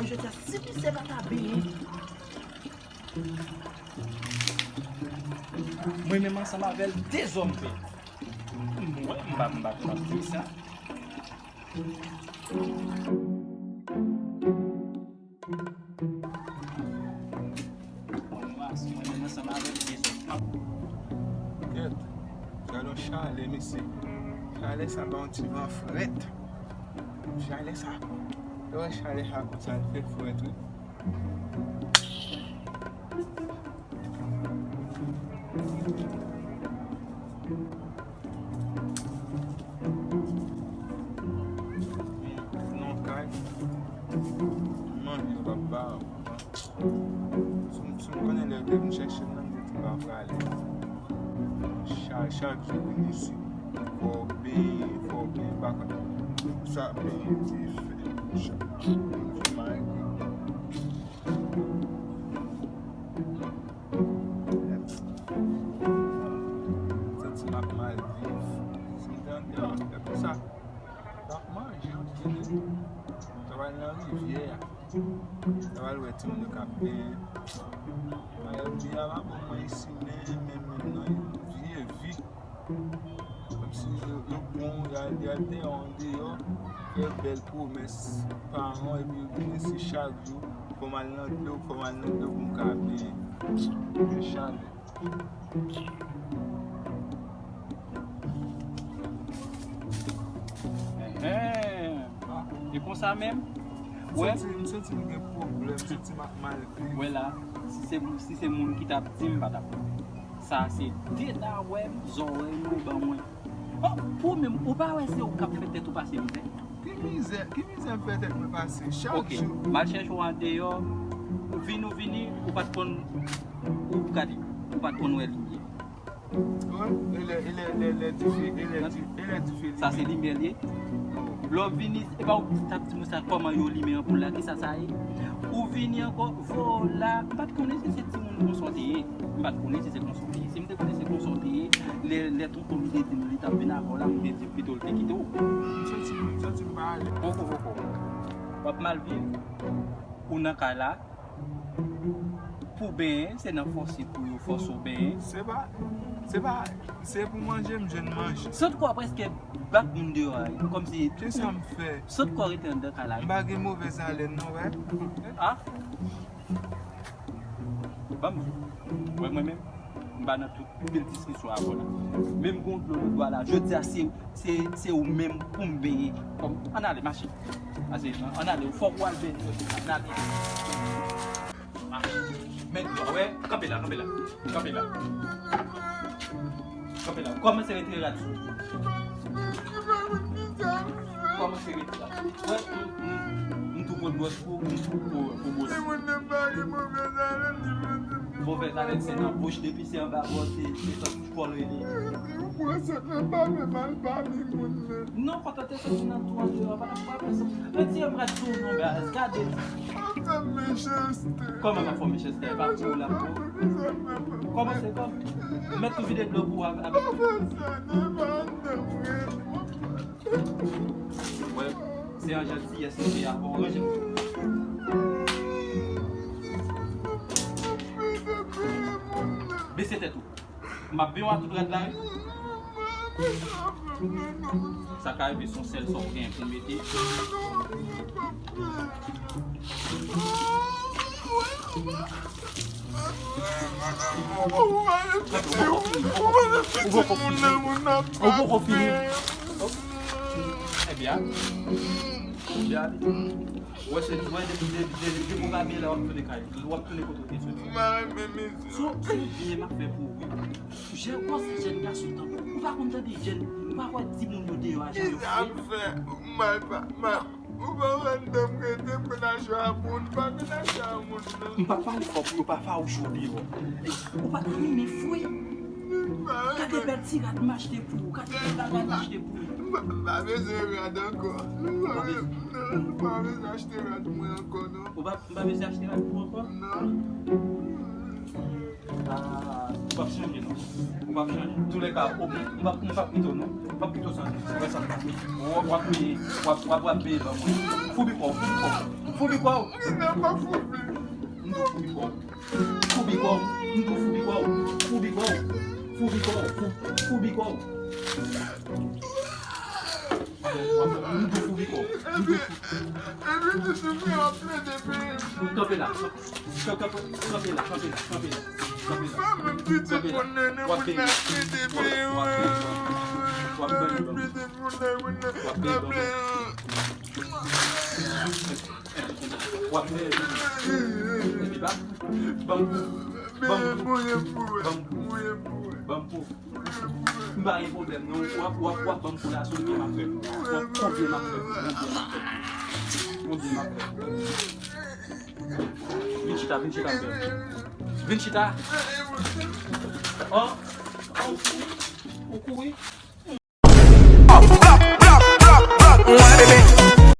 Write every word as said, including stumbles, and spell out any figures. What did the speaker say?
Jodi a, si misye pa ta benyen, mwen menm ansanm avè l, dezòm fèt. Mwen, m pa, m pa, m pa di sa. Mwen, mwen, mwen menm ansanm avè l, dezòm. Kèt, gade yon chalè, mesye. Chalè sa ba yon ti van frèt. Chalè sa. Lè w wè chalè sa konsa, l fè frèt, wi. Nan kay, manje yo p ap ba w. Si m, si m konnen lè depi m chèche m nan, m te di m pa prale. Chak, chak jou vin isit, fò w benyen, fò w benyen, pa konn sa benyen te fè. Chak jou vin isit, malgre. Santi m ap mal viv. Si m te anndan, se pou sa. M ap manje, m tande. M ta pral nan rivyè a. M ta pral wè timoun yo k ap benyen. Mayòt, vi a pa bon mwen isi, men, men, men, non, vye vi. Kòmsi yo, yo pran w, y al, y al deyò, andeyò, fè bèl pwomès paran w, epi yo vin isi chak jou, fò m al nan dlo, fò m al nan dlo pou m ka benyen. Men chalè. Enhen. E konsa menm? M santi, m santi m gen pwoblèm, m santi m ap mal viv. Wè la, si se, si se moun ki t ap di m, m pa t ap. Sa se de nawè m, zòrèy mwen ban mwen. Oh, ou menm, ou pa wè se ou k ap fè tèt ou pase mizè? Ki mizè? Ki mizè m fè tèt mwen pase chak jou? Ok, m al chèche w andeyò, ou vini, ou vini, ou pa t konn, ou gade, ou pa t konn wè limyè. Wi, e lè, e lè, lè, lè dife, e lè di-, e lè dife limen. Sa se limyè l ye. Lè w vini, e pa ou t ap di mwen sa, kòman yo limen anpoul la, kisa sa ye? Ou vini ankò, vwala, m pa t konnen si se timoun konsa w te ye. M pa t konnen si se konsa w te ye. Si m te konnen se konsa w te ye, lè, lè tonton m te di m li t ap vin avè w la, m te di pito l te kite w. M santi, m santi m pa alèz. Poko, poko. W ap mal viv, ou nan kay la, pou benyen, se nan fòse pou yo fòse w benyen. Se pa, se pa, se pou manje, m jwenn manje. Sot kwa prèske bat moun deyò a, kòmsi. Kisa m fè? Sot kwa rete anndan kay la. M pa gen movèz alèn non, wè. Ah? Ban m di w, wè mwen menm, m pa nan tout bèl diskisyon avè w la. Menm gon dlo nan dwa la, jodi a se, se, se ou menm pou m benyen. Kòm, ann ale, mache. Ase, ann ale, fòk w al benyen jodi a, ann ale. Mache. Men dlo a, wè, kanpe la, kanpe la. Kanpe la. Kanpe la. Kòmanse retire rad sou ou. Kòmanse retire. Wè, m, m, m tou pot bwòs pou, pou, pou, pou bwòs. Move zalen se nan bouch, depi se anba bwòs, se, se sòti kòl rele. Non, kontante soti nan twou andeyò, pa nan pwòblèm. Retire m rad sou ou non, baz, gade. Kòman m ap fè w mechanste? Pa pou ou la pou ou. Kòman se kòm? Mèt tou vide dlo pou ou avèk. Wè, se an jantiyès li te a, bon, ranje. Bese tèt ou. M ap benyen w a tout rad la, wi. Sa ka rive se yon sèl sa w gen pou mete. Ou poko fini. Ou poko fini. Ebyen, ale. Ebyen, ale. Wè, se, wè, depi, depi, depi, depi w ka byen la, w ap tounen kay. W ap tounen kote w te soti. M pa renmen mezi. Si w, si w byen, m ap fè pou ou, wi. Jèn, kòm se jèn gason tankou w, ou pa konn tande jèn, ou pa konn di moun yo deyò a jan yo fè. Kisa m fè? M mal pa, mal. Ou pa wè anndan m rete, m menaje a moun, pa menaje a moun, non. M pa pale fò pou yo pa fawouche w deyò. Ou pa t renmen fwi. Gade bèl ti rad m achte pou ou, gade bèl bagay m achte pou ou. M pa, m pa bezwen rad ankò. M pa bezwen, non, m pa bezwen achte rad mwen ankò, non. Ou pa, m pa bezwen achte rad pou ou ankò? Non. Ah, ou p ap chanje, non. M ap chanje. Toulèka, o, m p ap, m p ap kite w non. M p ap kite w san, san, san, san. W ap, w ap peye, w ap, w ap, w ap peye ban mwen. Foubi kò w, foubi kò w. Foubi kò w. Mwen nan pa foubi. M di w foubi kò w. Foubi kò w. M di w foubi kò w. Foubi kò w. Foubi kò w. Fou-, foubi kò w. M di w foubi kò w. M di w fou-, epi, epi, ti soufri ap plede peye. Kanpe la. Kanpe, kanpe, kanpe la, kanpe la, kanpe la, kanpe la. Kanpe la. W ap beni. W ap beni. W ap beni. W ap beni. W ap beni. W ap beni. Epi ba, ban m pou, ban m pou, ban m pou, ban m pou. M pa gen pwoblèm non. W ap, w ap, w ap ban m pou la, se yon byen m ap fè. W ap, yon byen m ap fè. Yon byen m ap fè. Yon byen m ap fè. Vin chita, vin chita, m fè. Vin chita. Oh, oh, ou kouri.